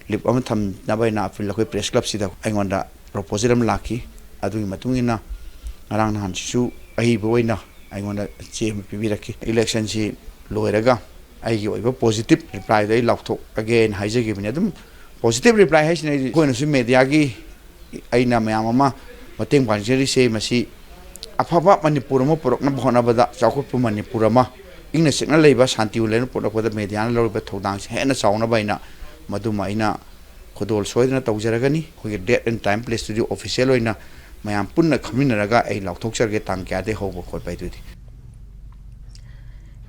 ꯂꯤꯞ ꯑꯃ ꯊꯝꯅꯕ ꯍꯥꯏꯅ ꯑꯄꯤꯜ ꯑꯩꯈꯣꯏ ꯄ꯭ꯔꯦꯁ ꯀ꯭ꯂꯕꯁꯤꯗ ꯑꯩꯉꯣꯟꯗ ꯄ꯭ꯔꯣꯄꯣꯖꯦꯜ ꯑꯃ ꯂꯥꯛꯈꯤ꯫ ꯑꯗꯨꯒꯤ ꯃꯇꯨꯡ ꯏꯟꯅ ꯉꯔꯥꯡ ꯅꯍꯥꯟꯁꯤꯁꯨ ꯑꯏꯕ ꯑꯣꯏꯅ ꯑꯩꯉꯣꯟꯗ ꯆꯦ ꯑꯃ ꯄꯤꯕꯤꯔꯛꯈꯤ꯫ ꯏꯂꯦꯛꯁꯟꯁꯤ ꯂꯣꯏꯔꯒ ꯑꯩꯒꯤ ꯑꯣꯏꯕ ꯄꯣꯖꯤꯇꯤꯞ ꯔꯤꯄ꯭ꯂꯥꯏꯗꯣ ꯑꯩ ꯂꯥꯎꯊꯣꯛꯑꯒꯦꯅ ꯍꯥꯏꯖꯈꯤꯕꯅꯤ꯫ ꯑꯗꯨꯝ ꯄꯣꯖꯤꯇꯤꯞ ꯔꯤꯄ꯭ꯂꯥꯏ ꯍꯥꯏꯁꯤꯅ ꯑꯩꯈꯣꯏꯅꯁꯨ ꯃꯦꯗꯤꯌꯥꯒꯤ ꯑꯩꯅ ꯃꯌꯥꯝ ꯑꯃ ꯃꯇꯦꯡ ꯄꯥꯡꯖꯔꯤꯁꯦ, ꯃꯁꯤ ꯑꯐꯕ ꯃꯅꯤꯄꯨꯔ ꯑꯃ ꯄꯨꯔꯛꯅꯕ ꯍꯣꯠꯅꯕꯗ, ꯆꯥꯎꯈꯠꯄ ꯃꯅꯤꯄꯨꯔ ꯑꯃ, ꯏꯪꯅ ꯆꯤꯛꯅ ꯂꯩꯕ, ꯁꯥꯟꯇꯤ ꯂꯩꯅ ꯄꯨꯔꯛꯄꯗ ꯃꯦꯗꯤꯌꯥꯅ ꯂꯧꯔꯤꯕ ꯊꯧꯗꯥꯡꯁꯤ ꯍꯦꯟꯅ ꯆꯥꯎꯅꯕ ꯍꯥꯏꯅ ꯃꯗꯨꯃ ꯑꯩꯅ ꯈꯨꯗꯣꯜ ꯁꯣꯏꯗꯅ ꯇꯧꯖꯔꯒꯅꯤ꯫ ꯑꯩꯈꯣꯏꯒꯤ date and time place ꯇꯨꯗꯤ official ꯑꯣꯏꯅ ꯃꯌꯥꯝ ꯄꯨꯟꯅ ꯈꯪꯃꯤꯟꯅꯔꯒ ꯑꯩ ꯂꯥꯎꯊꯣꯛꯆꯔꯒꯦ, ꯇꯥꯡ ꯀꯌꯥꯗꯒꯤ ꯍꯧꯕ ꯈꯣꯠꯄ ꯍꯥꯏꯗꯨꯗꯤ꯫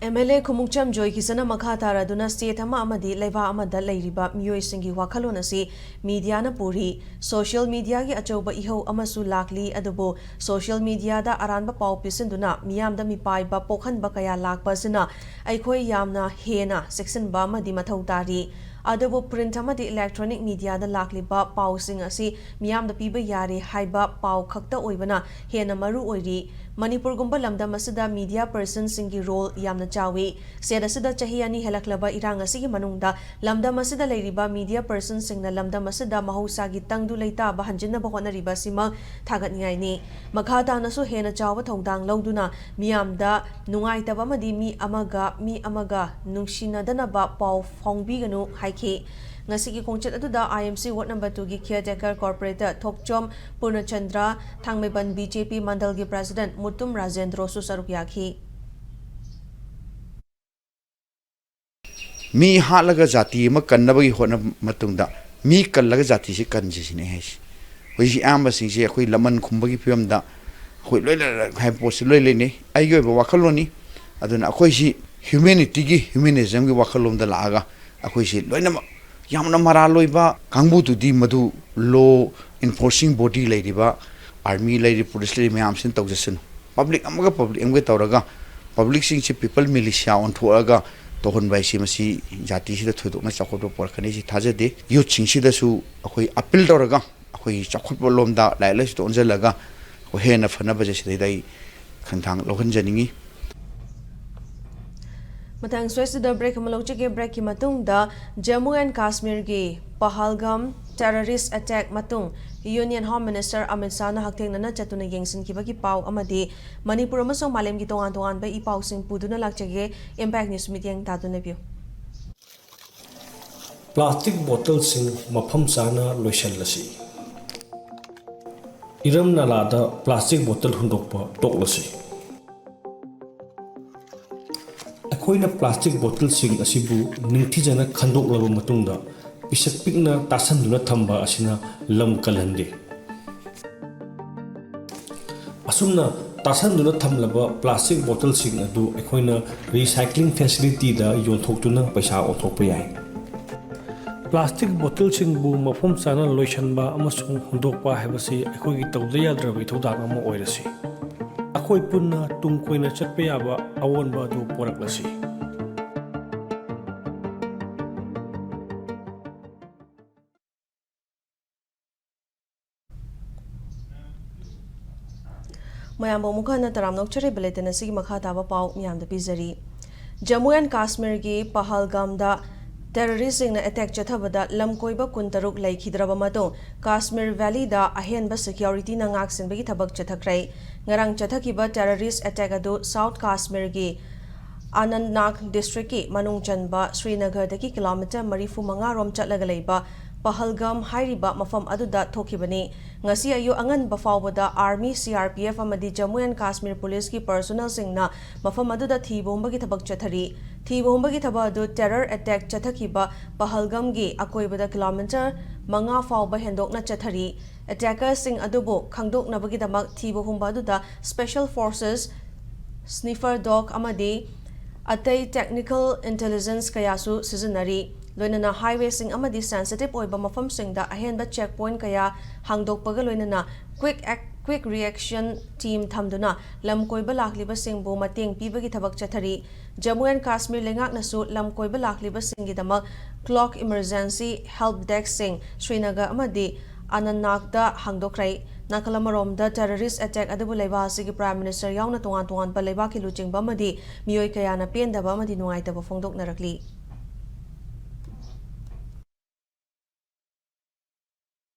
ꯑꯦꯝ ꯑꯦꯜ ꯑꯦ ꯈꯨꯃꯨꯛꯆꯝ ꯖꯣꯏꯀꯤꯁꯟꯅ ꯃꯈꯥ ꯇꯥꯔꯗꯨꯅ ꯁ꯭ꯇꯦꯠ ꯑꯃ ꯑꯃꯗꯤ ꯂꯩꯕꯥꯛ ꯑꯃꯗ ꯂꯩꯔꯤꯕ ꯃꯤꯑꯣꯏꯁꯤꯡꯒꯤ ꯋꯥꯈꯜꯂꯣꯟ ꯑꯁꯤ ꯃꯤꯗꯤꯌꯥꯅ ꯄꯨꯔꯤ꯫ ꯁꯣꯁꯤꯌꯦꯜ ꯃꯤꯗꯤꯌꯥꯒꯤ ꯑꯆꯧꯕ ꯏꯍꯧ ꯑꯃꯁꯨ ꯂꯥꯛꯂꯤ, ꯑꯗꯨꯕꯨ ꯁꯣꯁꯤꯌꯦꯜ ꯃꯤꯗꯤꯌꯥꯗ ꯑꯔꯥꯟꯕ ꯄꯥꯎ ꯄꯤꯁꯤꯟꯗꯨꯅ ꯃꯤꯌꯥꯝꯗ ꯃꯤꯄꯥꯏꯕ ꯄꯣꯛꯍꯟꯕ ꯀꯌꯥ ꯂꯥꯛꯄ ꯑꯁꯤꯅ ꯑꯩꯈꯣꯏ ꯌꯥꯝꯅ ꯍꯦꯟꯅ ꯆꯦꯛꯁꯤꯟꯕ ꯑꯃꯗꯤ ꯃꯊꯧ ꯇꯥꯔꯤ꯫ ꯑꯗꯨꯕꯨ ꯄ꯭ꯔꯤꯟꯠ ꯑꯃꯗꯤ ꯏꯂꯦꯛꯇ꯭ꯔꯣꯅꯤꯛ ꯃꯤꯗꯤꯌꯥꯗ ꯂꯥꯛꯂꯤꯕ ꯄꯥꯎꯁꯤꯡ ꯑꯁꯤ ꯃꯤꯌꯥꯝꯗ ꯄꯤꯕ ꯌꯥꯔꯦ ꯍꯥꯏꯕ ꯄꯥꯎ ꯈꯛꯇ ꯑꯣꯏꯕꯅ ꯍꯦꯟꯅ ꯃꯔꯨ ꯑꯣꯏꯔꯤ꯫ ꯃꯅꯤꯄꯨꯔꯒꯨꯝꯕ ꯂꯝꯗꯝ ꯑꯁꯤꯗ ꯃꯤꯗꯤꯌꯥ ꯄꯔꯁꯟꯁꯤꯡꯒꯤ ꯔꯣꯜ ꯌꯥꯝꯅ ꯆꯥꯎꯏ꯫ ꯁ꯭ꯇꯦꯠ ꯑꯁꯤꯗ ꯆꯍꯤ ꯑꯅꯤ ꯍꯦꯜꯂꯛꯂꯕ ꯏꯔꯥꯡ ꯑꯁꯤꯒꯤ ꯃꯅꯨꯡꯗ ꯂꯝꯗꯝ ꯑꯁꯤꯗ ꯂꯩꯔꯤꯕ ꯃꯤꯗꯤꯌꯥ ꯄꯔꯁꯟꯁꯤꯡꯅ ꯂꯝꯗꯝ ꯑꯁꯤꯗ ꯃꯍꯧꯁꯥꯒꯤ ꯇꯪꯗꯨ ꯂꯩꯇꯥꯕ ꯍꯟꯖꯤꯟꯅꯕ ꯍꯣꯠꯅꯔꯤꯕ ꯑꯁꯤꯃꯛ ꯊꯥꯒꯠꯅꯤꯡꯉꯥꯏꯅꯤ꯫ ꯃꯈꯥ ꯇꯥꯅꯁꯨ ꯍꯦꯟꯅ ꯆꯥꯎꯕ ꯊꯧꯗꯥꯡ ꯂꯧꯗꯨꯅ ꯃꯤꯌꯥꯝꯗ ꯅꯨꯡꯉꯥꯏꯇꯕ ꯑꯃꯗꯤ ꯃꯤ ꯑꯃꯒ ꯃꯤ ꯑꯃꯒ ꯅꯨꯡꯁꯤꯅꯗꯅꯕ ꯄꯥꯎ ꯐꯣꯡꯕꯤꯒꯅꯨ ꯍꯥꯏꯈꯤ꯫ ꯉꯁꯤꯒꯤ ꯈꯣꯡꯆꯠ ꯑꯗꯨꯗ I M C ward number two ꯒꯤ caretaker corporator Thokchom Purnachandra, Thangmeiband B J P ꯃꯟꯗꯜꯒꯤ president ꯃꯨꯇꯨꯝ ꯔꯥꯖꯦꯟꯗ꯭ꯔꯣꯁꯨ ꯁꯔꯨꯛ ꯌꯥꯈꯤ꯫ ꯃꯤ ꯍꯥꯠꯂꯒ ꯖꯥꯇꯤ ꯑꯃ ꯀꯟꯅꯕꯒꯤ ꯍꯣꯠꯅꯕ ꯃꯇꯨꯡꯗ ꯃꯤ ꯀꯜꯂꯒ ꯖꯥꯇꯤꯁꯤ ꯀꯟꯁꯤ ꯁꯤꯅꯤ ꯑꯩ ꯍꯥꯏꯁꯦ꯫ ꯍꯧꯖꯤꯛ ꯑꯌꯥꯝꯕꯁꯤꯡꯁꯦ ꯑꯩꯈꯣꯏ ꯂꯃꯟ ꯈꯨꯝꯕꯒꯤ ꯐꯤꯕꯝꯗ ꯑꯩꯈꯣꯏ ꯂꯣꯏꯅ ꯍꯥꯏꯕ ꯄꯣꯠꯁꯤ ꯂꯣꯏ ꯂꯩꯅꯩ꯫ ꯑꯩꯒꯤ ꯑꯣꯏꯕ ꯋꯥꯈꯜꯂꯣꯟꯅꯤ꯫ ꯑꯗꯨꯅ ꯑꯩꯈꯣꯏꯁꯤ humanityꯒꯤ, humanismꯒꯤ ꯋꯥꯈꯜꯂꯣꯝꯗ ꯂꯥꯛꯑꯒ ꯑꯩꯈꯣꯏꯁꯤ ꯂꯣꯏꯅꯃꯛ ꯌꯥꯝꯅ ꯃꯔꯥꯜ ꯑꯣꯏꯕ ꯀꯥꯡꯕꯨꯗꯨꯗꯤ ꯃꯗꯨ law enforcing body ꯂꯩꯔꯤꯕ, army ꯂꯩꯔꯤ, police ꯂꯩꯔꯤ ꯃꯌꯥꯝꯁꯤꯅ ꯇꯧꯖꯁꯅꯨ꯫ Public ꯑꯃꯒ public ꯑꯃꯒ ꯇꯧꯔꯒ publicꯁꯤꯡꯁꯤ people militia ꯑꯣꯟꯊꯣꯛꯑꯒ ꯇꯧꯍꯟꯕ ꯍꯥꯏꯁꯤ ꯃꯁꯤ ꯖꯥꯇꯤꯁꯤꯗ ꯊꯣꯏꯗꯣꯛꯅ ꯆꯥꯎꯈꯠꯄ ꯄꯨꯔꯛꯀꯅꯤ ꯁꯤ ꯊꯥꯖꯗꯦ꯫ Youthꯁꯤꯡꯁꯤꯗꯁꯨ ꯑꯩꯈꯣꯏ appeal ꯇꯧꯔꯒ ꯑꯩꯈꯣꯏ ꯆꯥꯎꯈꯠꯄ ꯂꯣꯝꯗ ꯂꯥꯏꯔꯤꯛ ꯂꯥꯏꯁꯨꯗ ꯑꯣꯟꯁꯤꯜꯂꯒ ꯑꯩꯈꯣꯏ ꯍꯦꯟꯅ ꯐꯅꯕꯁꯦ ꯁꯤꯗꯩꯗ ꯑꯩ ꯈꯣꯡꯊꯥꯡ ꯂꯧꯍꯟꯖꯅꯤꯡꯉꯤ꯫ ꯃꯊꯪ ꯁ꯭ꯋꯦꯁꯇꯨꯗ break ꯑꯃ ꯂꯧꯖꯒꯦ꯫ Breakꯀꯤ ꯃꯇꯨꯡꯗ ꯖꯝꯃꯨ and ꯀꯥꯁꯃꯤꯔꯒꯤ ꯄꯍꯜꯒꯥꯝ terrorist attack ꯃꯇꯨꯡ Union Home Minister ꯑꯃꯤꯠ ꯁꯥꯍꯅ ꯍꯛꯊꯦꯡꯅꯅ ꯆꯠꯇꯨꯅ ꯌꯦꯡꯁꯤꯟꯈꯤꯕꯒꯤ ꯄꯥꯎ ꯑꯃꯗꯤ ꯃꯅꯤꯄꯨꯔ ꯑꯃꯁꯨꯡ ꯃꯥꯂꯦꯝꯒꯤ ꯇꯣꯉꯥꯟ ꯇꯣꯉꯥꯟꯕ ꯏ ꯄꯥꯎꯁꯤꯡ ꯄꯨꯗꯨꯅ ꯂꯥꯛꯆꯒꯦ꯫ Impact News ꯃꯤꯠꯌꯦꯡ ꯇꯥꯗꯨꯅ ꯂꯩꯕꯤꯌꯨ꯫ ꯄ꯭ꯂꯥꯁꯇꯤꯛ ꯕꯣꯇꯜꯁꯤꯡ ꯃꯐꯝ ꯆꯥꯅ ꯂꯣꯏꯁꯤꯜꯂꯁꯤ꯫ ꯏꯔꯝ ꯅꯂꯥꯗ ꯄ꯭ꯂꯥꯁꯇꯤꯛ ꯕꯣꯇꯜ ꯍꯨꯟꯗꯣꯛꯄ ꯇꯣꯛꯂꯁꯤ꯫ ꯑꯩꯈꯣꯏꯅ ꯄ꯭ꯂꯥꯁꯇꯤꯛ ꯕꯣꯇꯜꯁꯤꯡ ꯑꯁꯤꯕꯨ ꯅꯤꯡꯊꯤꯖꯅ ꯈꯟꯗꯣꯛꯂꯕ ꯃꯇꯨꯡꯗ, ꯄꯤꯁꯛ ꯄꯤꯛꯅ ꯇꯥꯁꯟꯗꯨꯅ ꯊꯝꯕ ꯑꯁꯤꯅ ꯂꯝ ꯀꯜꯍꯟꯗꯦ꯫ ꯑꯁꯨꯝꯅ ꯇꯥꯁꯟꯗꯨꯅ ꯊꯝꯂꯕ ꯄ꯭ꯂꯥꯁꯇꯤꯛ ꯕꯣꯇꯜꯁꯤꯡ ꯑꯗꯨ ꯑꯩꯈꯣꯏꯅ recycling facility ꯗ ꯌꯣꯟꯊꯣꯛꯇꯨꯅ ꯄꯩꯁꯥ ꯑꯣꯟꯊꯣꯛꯄ ꯌꯥꯏ꯫ ꯄ꯭ꯂꯥꯁꯇꯤꯛ ꯕꯣꯇꯜꯁꯤꯡꯕꯨ ꯃꯐꯝ ꯆꯥꯅ ꯂꯣꯏꯁꯤꯟꯕ ꯑꯃꯁꯨꯡ ꯍꯨꯟꯗꯣꯛꯄ ꯍꯥꯏꯕꯁꯤ ꯑꯩꯈꯣꯏꯒꯤ ꯇꯧꯗ ꯌꯥꯗ꯭ꯔꯕ ꯏꯊꯧꯗꯥꯡ ꯑꯃ ꯑꯣꯏꯔꯁꯤ꯫ ꯑꯩꯈꯣꯏ ꯄꯨꯟꯅ ꯇꯨꯡ ꯀꯣꯏꯅ ꯆꯠꯄ ꯌꯥꯕ ꯑꯑꯣꯟꯕ ꯑꯗꯨ ꯄꯨꯔꯛꯂꯁꯤ꯫ ꯃꯌꯥꯝꯕꯨ ꯑꯃꯨꯛ ꯍꯟꯅ ꯇꯔꯥꯝꯅ ꯑꯣꯛꯆꯔꯤ꯫ Bulletin ꯑꯁꯤꯒꯤ ꯃꯈꯥ ꯇꯥꯕ ꯄꯥꯎ ꯃꯤꯌꯥꯝꯗ ꯄꯤꯖꯔꯤ꯫ ꯖꯝꯃꯨ ꯑꯦꯟ ꯀꯥꯁꯃꯤꯔꯒꯤ ꯄꯍꯜꯒꯥꯝꯗ terrorist ꯁꯤꯡꯅ attack ꯆꯠꯊꯕꯗ ꯂꯝꯀꯣꯏꯕ ꯀꯨꯟꯇꯔꯨꯛ ꯂꯩꯈꯤꯗ꯭ꯔꯕ ꯃꯇꯨꯡ, ꯀꯥꯁꯃꯤꯔ valley ꯗ ꯑꯍꯦꯟꯕ security ꯅ ꯉꯥꯛ ꯁꯦꯟꯕꯒꯤ ꯊꯕꯛ ꯆꯠꯊꯈ꯭ꯔꯦ꯫ ꯉꯔꯥꯡ ꯆꯠꯊꯈꯤꯕ terrorist attack ꯑꯗꯨ South ꯀꯥꯁꯃꯤꯔꯒꯤ ꯑꯅꯟꯅꯥꯒ district ꯀꯤ ꯃꯅꯨꯡ ꯆꯟꯕ ꯁ꯭ꯔꯤꯅꯒꯔꯗꯒꯤ kilometre ꯃꯔꯤꯐꯨ ꯃꯉꯥ ꯔꯣꯝ ꯆꯠꯂꯒ ꯂꯩꯕ ꯄꯍꯜꯒꯥꯝ ꯍꯥꯏꯔꯤꯕ ꯃꯐꯝ ꯑꯗꯨꯗ ꯊꯣꯛꯈꯤꯕꯅꯤ꯫ ꯉꯁꯤ ꯑꯌꯨꯛ ꯑꯉꯟꯕ ꯐꯥꯎꯕꯗ Army, C R P F ꯑꯃꯗꯤ Jammu and Kashmir Police ꯀꯤ personnel ꯁꯤꯡꯅ ꯃꯐꯝ ꯑꯗꯨꯗ ꯊꯤꯕ ꯍꯨꯝꯕꯒꯤ ꯊꯕꯛ ꯆꯠꯊꯔꯤ꯫ ꯊꯤꯕ ꯍꯨꯝꯕꯒꯤ ꯊꯕꯛ ꯑꯗꯨ terror attack ꯆꯠꯊꯈꯤꯕ ꯄꯍꯜꯒꯥꯝꯒꯤ ꯑꯀꯣꯏꯕꯗ kilometre ꯃꯉꯥ ꯐꯥꯎꯕ ꯍꯦꯟꯗꯣꯛꯅ ꯆꯠꯊꯔꯤ꯫ Attacker ꯁꯤꯡ ꯑꯗꯨꯕꯨ ꯈꯪꯗꯣꯛꯅꯕꯒꯤꯗꯃꯛ ꯊꯤꯕ ꯍꯨꯝꯕ ꯑꯗꯨꯗ special forces, sniffer dog ꯑꯃꯗꯤ ꯑꯇꯩ technical intelligence ꯀꯌꯥꯁꯨ ꯁꯤꯖꯤꯟꯅꯔꯤ꯫ ꯂꯣꯏꯅꯅ highway ꯁꯤꯡ ꯑꯃꯗꯤ sensitive ꯑꯣꯏꯕ ꯃꯐꯝꯁꯤꯡꯗ ꯑꯍꯦꯟꯕ check point ꯀꯌꯥ ꯍꯥꯡꯗꯣꯛꯄꯒ ꯂꯣꯏꯅꯅ quick ac-, quick reaction team ꯊꯝꯗꯨꯅ ꯂꯝ ꯀꯣꯏꯕ ꯂꯥꯛꯂꯤꯕꯁꯤꯡꯕꯨ ꯃꯇꯦꯡ ꯄꯤꯕꯒꯤ ꯊꯕꯛ ꯆꯠꯊꯔꯤ꯫ Jammu and Kashmir ꯂꯩꯉꯥꯛꯅꯁꯨ ꯂꯝ ꯀꯣꯏꯕ ꯂꯥꯛꯂꯤꯕꯁꯤꯡꯒꯤꯗꯃꯛ clock emergency help desk ꯁꯤꯡ ꯁ꯭ꯔꯤꯅꯒꯔ ꯑꯃꯗꯤ ꯑꯅꯟꯅꯥꯒꯗ ꯍꯥꯡꯗꯣꯛꯈ꯭ꯔꯦ꯫ ꯅꯥꯀꯜ ꯑꯃꯔꯣꯝꯗ, terrorist attack ꯑꯗꯨꯕꯨ ꯂꯩꯕꯥꯛ ꯑꯁꯤꯒꯤ Prime Minister ꯌꯥꯎꯅ ꯇꯣꯉꯥꯟ ꯇꯣꯉꯥꯟꯕ ꯂꯩꯕꯥꯛꯀꯤ ꯂꯨꯆꯤꯡꯕ ꯑꯃꯗꯤ ꯃꯤꯑꯣꯏ ꯀꯌꯥꯅ ꯄꯦꯟꯗꯕ ꯑꯃꯗꯤ ꯅꯨꯡꯉꯥꯏꯇꯕ ꯐꯣꯡꯗꯣꯛꯅꯔꯛꯂꯤ꯫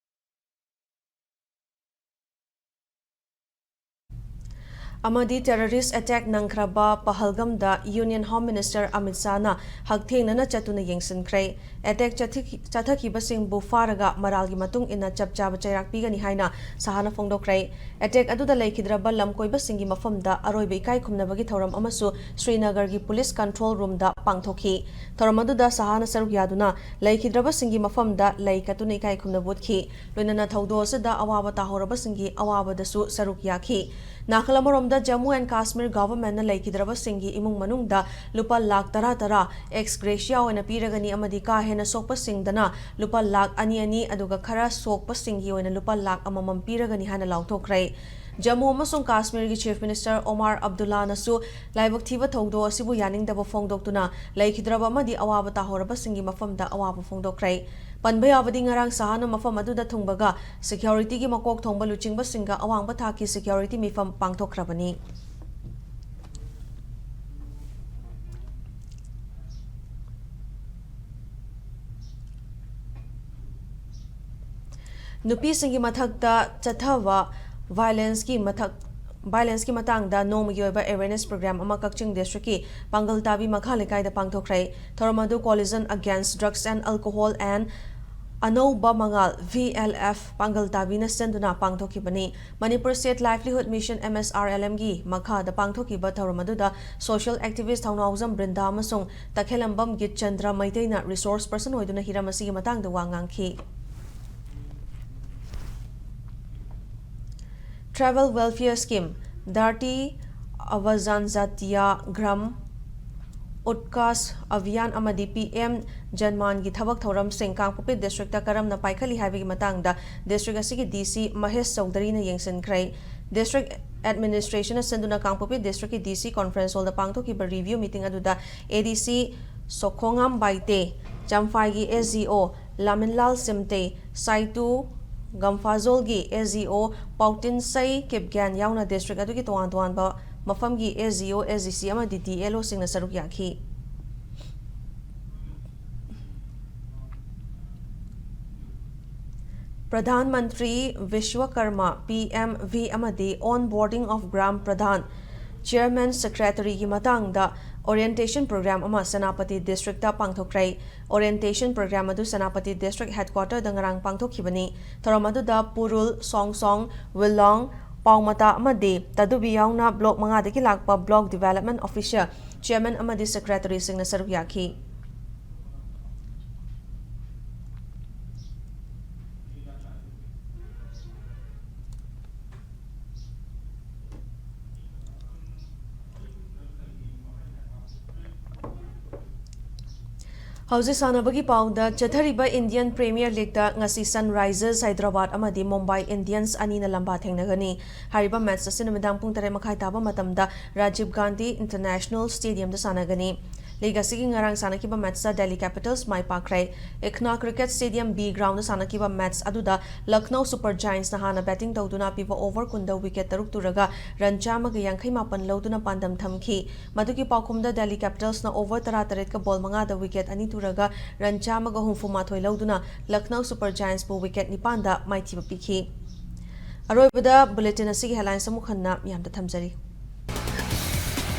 ꯑꯃꯗꯤ terrorist attack ꯅꯪꯈ꯭ꯔꯕ ꯄꯍꯜꯒꯝꯗ Union Home Minister Amit ꯁꯥꯍꯅ ꯍꯛꯊꯦꯡꯅꯅ ꯆꯠꯇꯨꯅ ꯌꯦꯡꯁꯤꯟꯈ꯭ꯔꯦ꯫ Attack ꯆꯠꯊꯈꯤ-, ꯆꯠꯊꯈꯤꯕꯁꯤꯡꯕꯨ ꯐꯥꯔꯒ ꯃꯔꯥꯜꯒꯤ ꯃꯇꯨꯡ ꯏꯟꯅ ꯆꯞ ꯆꯥꯕ ꯆꯩꯔꯥꯛ ꯄꯤꯒꯅꯤ ꯍꯥꯏꯅ ꯁꯥꯍꯅ ꯐꯣꯡꯗꯣꯛꯈ꯭ꯔꯦ꯫ Attack ꯑꯗꯨꯗ ꯂꯩꯈꯤꯗ꯭ꯔꯕ ꯂꯝꯀꯣꯏꯕꯁꯤꯡꯒꯤ ꯃꯐꯝꯗ ꯑꯔꯣꯏꯕ ꯏꯀꯥꯏ ꯈꯨꯝꯅꯕꯒꯤ ꯊꯧꯔꯝ ꯑꯃꯁꯨ ꯁ꯭ꯔꯤꯅꯒꯔꯒꯤ police control roomꯗ ꯄꯥꯡꯊꯣꯛꯈꯤ꯫ ꯊꯧꯔꯝ ꯑꯗꯨꯗ ꯁꯥꯍꯅ ꯁꯔꯨꯛ ꯌꯥꯗꯨꯅ ꯂꯩꯈꯤꯗ꯭ꯔꯕꯁꯤꯡꯒꯤ ꯃꯐꯝꯗ ꯂꯩ ꯀꯠꯇꯨꯅ ꯏꯀꯥꯏ ꯈꯨꯝꯅꯕ ꯎꯠꯈꯤ꯫ ꯂꯣꯏꯅꯅ ꯊꯧꯗꯣꯛ ꯑꯁꯤꯗ ꯑꯋꯥꯕ ꯇꯥꯍꯧꯔꯕꯁꯤꯡꯒꯤ ꯑꯋꯥꯕꯗꯁꯨ ꯁꯔꯨꯛ ꯌꯥꯈꯤ꯫ ꯅꯥꯀꯜ ꯑꯃꯔꯣꯝꯗ, Jammu and Kashmir governmentꯅ ꯂꯩꯈꯤꯗ꯭ꯔꯕꯁꯤꯡꯒꯤ ꯏꯃꯨꯡ ꯃꯅꯨꯡꯗ ꯂꯨꯄꯥ ꯂꯥꯈ ꯇꯔꯥ ꯇꯔꯥ ex gratia ꯑꯣꯏꯅ ꯄꯤꯔꯒꯅꯤ ꯑꯃꯗꯤ ꯀꯥ ꯍꯦꯟꯅ ꯁꯣꯛꯄꯁꯤꯡꯗꯅ ꯂꯨꯄꯥ ꯂꯥꯈ ꯑꯅꯤ ꯑꯅꯤ, ꯑꯗꯨꯒ ꯈꯔ ꯁꯣꯛꯄꯁꯤꯡꯒꯤ ꯑꯣꯏꯅ ꯂꯨꯄꯥ ꯂꯥꯈ ꯑꯃꯃꯝ ꯄꯤꯔꯒꯅꯤ ꯍꯥꯏꯅ ꯂꯥꯎꯊꯣꯛꯈ꯭ꯔꯦ꯫ ꯖꯝꯃꯨ ꯑꯃꯁꯨꯡ ꯀꯥꯁꯃꯤꯔꯒꯤ Chief Minister ꯑꯣꯃꯥꯔ ꯑꯕꯗꯨꯜꯂꯥꯅꯁꯨ ꯂꯥꯏꯕꯛ ꯊꯤꯕ ꯊꯧꯗꯣꯛ ꯑꯁꯤꯕꯨ ꯌꯥꯅꯤꯡꯗꯕ ꯐꯣꯡꯗꯣꯛꯇꯨꯅ ꯂꯩꯈꯤꯗ꯭ꯔꯕ ꯑꯃꯗꯤ ꯑꯋꯥꯕ ꯇꯥꯍꯧꯔꯕꯁꯤꯡꯒꯤ ꯃꯐꯝꯗ ꯑꯋꯥꯕ ꯐꯣꯡꯗꯣꯛꯈ꯭ꯔꯦ꯫ ꯄꯟꯕ ꯌꯥꯕꯗꯤ, ꯉꯔꯥꯡ ꯁꯍꯥꯅ ꯃꯐꯝ ꯑꯗꯨꯗ ꯊꯨꯡꯕꯒ securityꯒꯤ ꯃꯀꯣꯛ ꯊꯣꯡꯕ ꯂꯨꯆꯤꯡꯕꯁꯤꯡꯒ ꯑꯋꯥꯡꯕ ꯊꯥꯛꯀꯤ security ꯃꯤꯐꯝ ꯄꯥꯡꯊꯣꯛꯈ꯭ꯔꯕꯅꯤ꯫ ꯅꯨꯄꯤꯁꯤꯡꯒꯤ ꯃꯊꯛꯇ ꯆꯠꯊꯕ violenceꯀꯤ ꯃꯊꯛ, violenceꯀꯤ ꯃꯇꯥꯡꯗ ꯅꯣꯡꯃꯒꯤ ꯑꯣꯏꯕ awareness program ꯑꯃ ꯀꯛꯆꯤꯡ districtꯀꯤ ꯄꯥꯡꯒꯜ ꯇꯥꯕꯤ ꯃꯈꯥ ꯂꯩꯀꯥꯏꯗ ꯄꯥꯡꯊꯣꯛꯈ꯭ꯔꯦ꯫ ꯊꯧꯔꯝ ꯑꯗꯨ Coalition Against Drugs and Alcohol and ꯑꯅꯧꯕ ꯃꯉꯥꯜ, V L F, ꯄꯥꯡꯒꯜ ꯇꯥꯕꯤꯅ ꯁꯤꯟꯗꯨꯅ ꯄꯥꯡꯊꯣꯛꯈꯤꯕꯅꯤ꯫ Manipur State Livelihood Mission, M S R L M, ꯒꯤ ꯃꯈꯥꯗ ꯄꯥꯡꯊꯣꯛꯈꯤꯕ ꯊꯧꯔꯝ ꯑꯗꯨꯗ social activist ꯊꯧꯅꯥꯎꯖꯝ ꯕ꯭ꯔꯤꯟꯗꯥ ꯑꯃꯁꯨꯡ ꯇꯈꯦꯂꯝꯕꯝ ꯒꯤꯠꯆꯟꯗ꯭ꯔ ꯃꯩꯇꯩꯅ resource person ꯑꯣꯏꯗꯨꯅ ꯍꯤꯔꯝ ꯑꯁꯤꯒꯤ ꯃꯇꯥꯡꯗ ꯋꯥ ꯉꯥꯡꯈꯤ꯫ Tribal Welfare Scheme, Dharti Ava Janjatiya Gram Utkarsh Abhiyan ꯑꯃꯗꯤ P M Janmanꯒꯤ ꯊꯕꯛ ꯊꯧꯔꯝꯁꯤꯡ ꯀꯥꯡꯄꯣꯛꯄꯤ districtꯇ ꯀꯔꯝꯅ ꯄꯥꯏꯈꯠꯂꯤ ꯍꯥꯏꯕꯒꯤ ꯃꯇꯥꯡꯗ district ꯑꯁꯤꯒꯤ D C ꯃꯍꯦꯁ ꯆꯧꯙꯔꯤꯅ ꯌꯦꯡꯁꯤꯟꯈ꯭ꯔꯦ꯫ District administrationꯅ ꯁꯤꯟꯗꯨꯅ ꯀꯥꯡꯄꯣꯛꯄꯤ districtꯀꯤ D C conference hallꯗ ꯄꯥꯡꯊꯣꯛꯈꯤꯕ review meeting ꯑꯗꯨꯗ A D C ꯁꯣꯈꯣꯉꯥꯝ Baite, ꯆꯝꯐꯥꯏꯒꯤ S D O ꯂꯥꯃꯤꯟꯂꯥꯜ ꯁꯤꯝꯇꯦ, ꯁꯥꯏꯇꯨ ꯒꯝꯐꯥꯖꯣꯜꯒꯤ S D O ꯄꯥꯎꯇꯤꯟꯁꯩ ꯀꯤꯞꯒ꯭ꯌꯥꯟ ꯌꯥꯎꯅ district ꯑꯗꯨꯒꯤ ꯇꯣꯉꯥꯟ ꯇꯣꯉꯥꯟꯕ ꯃꯐꯝꯒꯤ S D O, S D C ꯑꯃꯗꯤ D L Oꯁꯤꯡꯅ ꯁꯔꯨꯛ ꯌꯥꯈꯤ꯫ Pradhan Mantri ꯕꯤꯁ꯭ꯋꯀꯔꯃ, P M V, ꯑꯃꯗꯤ On Boarding of Gram Pradhan, Chairman, Secretary ꯒꯤ ꯃꯇꯥꯡꯗ orientation program ꯑꯃ ꯁꯦꯅꯥꯄꯇꯤ district ꯇ ꯄꯥꯡꯊꯣꯛꯈ꯭ꯔꯦ꯫ Orientation program ꯑꯗꯨ ꯁꯦꯅꯥꯄꯇꯤ district headquarter ꯗ ꯉꯔꯥꯡ ꯄꯥꯡꯊꯣꯛꯈꯤꯕꯅꯤ꯫ ꯊꯧꯔꯝ ꯑꯗꯨꯗ ꯄꯨꯔꯨꯜ, ꯁꯣꯡꯁꯣꯡ, ꯋꯤꯂꯣꯡ, ꯄꯥꯎꯃꯇꯥ ꯑꯃꯗꯤ ꯇꯗꯨꯕꯤ ꯌꯥꯎꯅ block ꯃꯉꯥꯗꯒꯤ ꯂꯥꯛꯄ block development officer, chairman ꯑꯃꯗꯤ secretary ꯁꯤꯡꯅ ꯁꯔꯨꯛ ꯌꯥꯈꯤ꯫ ꯍꯧꯖꯤꯛ ꯁꯥꯟꯅꯕꯒꯤ ꯄꯥꯎꯗ, ꯆꯠꯊꯔꯤꯕ Indian Premier League ꯇ ꯉꯁꯤ Sunrisers Hyderabad ꯑꯃꯗꯤ Mumbai Indians ꯑꯅꯤꯅ ꯂꯝꯕꯥ ꯊꯦꯡꯅꯒꯅꯤ꯫ ꯍꯥꯏꯔꯤꯕ match ꯑꯁꯤ ꯅꯨꯃꯤꯗꯥꯡ ꯄꯨꯡ ꯇꯔꯦꯠ ꯃꯈꯥꯏ ꯇꯥꯕ ꯃꯇꯝꯗ Rajiv Gandhi International Stadium ꯗ ꯁꯥꯟꯅꯒꯅꯤ꯫ League ꯑꯁꯤꯒꯤ ꯉꯔꯥꯡ ꯁꯥꯟꯅꯈꯤꯕ match ꯇ Delhi Capitals ꯃꯥꯏ ꯄꯥꯛꯈ꯭ꯔꯦ꯫ Ikhna Cricket Stadium B ground ꯗ ꯁꯥꯟꯅꯈꯤꯕ match ꯑꯗꯨꯗ Lucknow Super Giants ꯅ ꯍꯥꯟꯅ batting ꯇꯧꯗꯨꯅ ꯑꯄꯤꯕ over ꯀꯨꯟꯗ wicket ꯇꯔꯨꯛ ꯇꯨꯔꯒ run ꯆꯥꯝꯃꯒ ꯌꯥꯡꯈꯩ ꯃꯥꯄꯟ ꯂꯧꯗꯨꯅ ꯄꯥꯟꯗꯝ ꯊꯝꯈꯤ꯫ ꯃꯗꯨꯒꯤ ꯄꯥꯎꯈꯨꯝꯗ Delhi Capitals ꯅ over ꯇꯔꯥꯇꯔꯦꯠꯀ ball ꯃꯉꯥꯗ wicket ꯑꯅꯤ ꯇꯨꯔꯒ run ꯆꯥꯝꯃꯒ ꯍꯨꯝꯐꯨ ꯃꯥꯊꯣꯏ ꯂꯧꯗꯨꯅ Lucknow Super Giants ꯄꯨ wicket ꯅꯤꯄꯥꯟꯗ ꯃꯥꯏꯊꯤꯕ ꯄꯤꯈꯤ꯫ ꯑꯔꯣꯏꯕꯗ bulletin ꯑꯁꯤꯒꯤ headlines ꯑꯃꯨꯛ ꯍꯟꯅ ꯃꯤꯌꯥꯝꯗ ꯊꯝꯖꯔꯤ꯫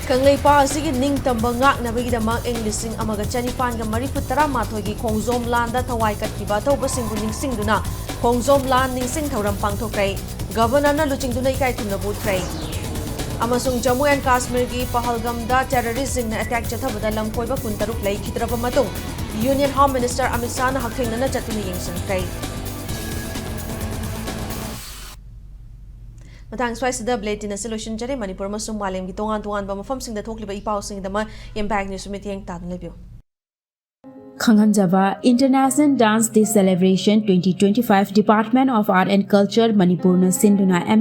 ꯀꯪꯂꯩꯄꯥꯛ ꯑꯁꯤꯒꯤ ꯅꯤꯡꯇꯝꯕ ꯉꯥꯛꯅꯕꯒꯤꯗꯃꯛ ꯏꯪ ꯂꯤꯁꯤꯡ ꯑꯃꯒ ꯆꯅꯤꯄꯥꯟꯒ ꯃꯔꯤꯐꯨ ꯇꯔꯥꯃꯥꯊꯣꯏꯒꯤ ꯈꯣꯡꯖꯣꯝ ꯂꯥꯟꯗ ꯊꯋꯥꯏ ꯀꯠꯈꯤꯕ ꯑꯊꯧꯕꯁꯤꯡꯕꯨ ꯅꯤꯡꯁꯤꯡꯗꯨꯅ ꯈꯣꯡꯖꯣꯝ ꯂꯥꯟ ꯅꯤꯡꯁꯤꯡ ꯊꯧꯔꯝ ꯄꯥꯡꯊꯣꯛꯈ꯭ꯔꯦ꯫ Governor ꯅ ꯂꯨꯆꯤꯡꯗꯨꯅ ꯏꯀꯥꯏ ꯈꯨꯝꯅꯕ ꯎꯠꯈ꯭ꯔꯦ꯫ ꯑꯃꯁꯨꯡ Jammu and Kashmir ꯒꯤ ꯄꯍꯜꯒꯝꯗ terrorist ꯁꯤꯡꯅ attack ꯆꯠꯊꯕꯗ ꯂꯝꯀꯣꯏꯕ ꯀꯨꯟꯇꯔꯨꯛ ꯂꯩꯈꯤꯗ꯭ꯔꯕ ꯃꯇꯨꯡ Union Home Minister ꯑꯃꯤꯠ ꯁꯥꯍꯅ ꯍꯛꯊꯦꯡꯅꯅ ꯆꯠꯇꯨꯅ ꯌꯦꯡꯁꯤꯟꯈ꯭ꯔꯦ꯫ ꯃꯇꯥꯡ ꯁ꯭ꯋꯥꯏꯁꯤꯗ bulletin ꯑꯁꯤ ꯂꯣꯏꯁꯤꯟꯖꯔꯦ꯫ ꯃꯅꯤꯄꯨꯔ ꯑꯃꯁꯨꯡ ꯃꯥꯂꯦꯝꯒꯤ ꯇꯣꯉꯥꯟ ꯇꯣꯉꯥꯟꯕ ꯃꯐꯝꯁꯤꯡꯗ ꯊꯣꯛꯂꯤꯕ ꯏ ꯄꯥꯎꯁꯤꯡꯒꯤꯗꯃꯛ Impact News ꯁꯨ ꯃꯤꯠꯌꯦꯡ ꯇꯥꯗꯨꯅ ꯂꯩꯕꯤꯌꯨ꯫ ꯈꯪꯍꯟꯖꯕ, International Dance Day Celebration twenty twenty-five Department of Art and Culture ꯃꯅꯤꯄꯨꯔꯅ ꯁꯤꯟꯗꯨꯅ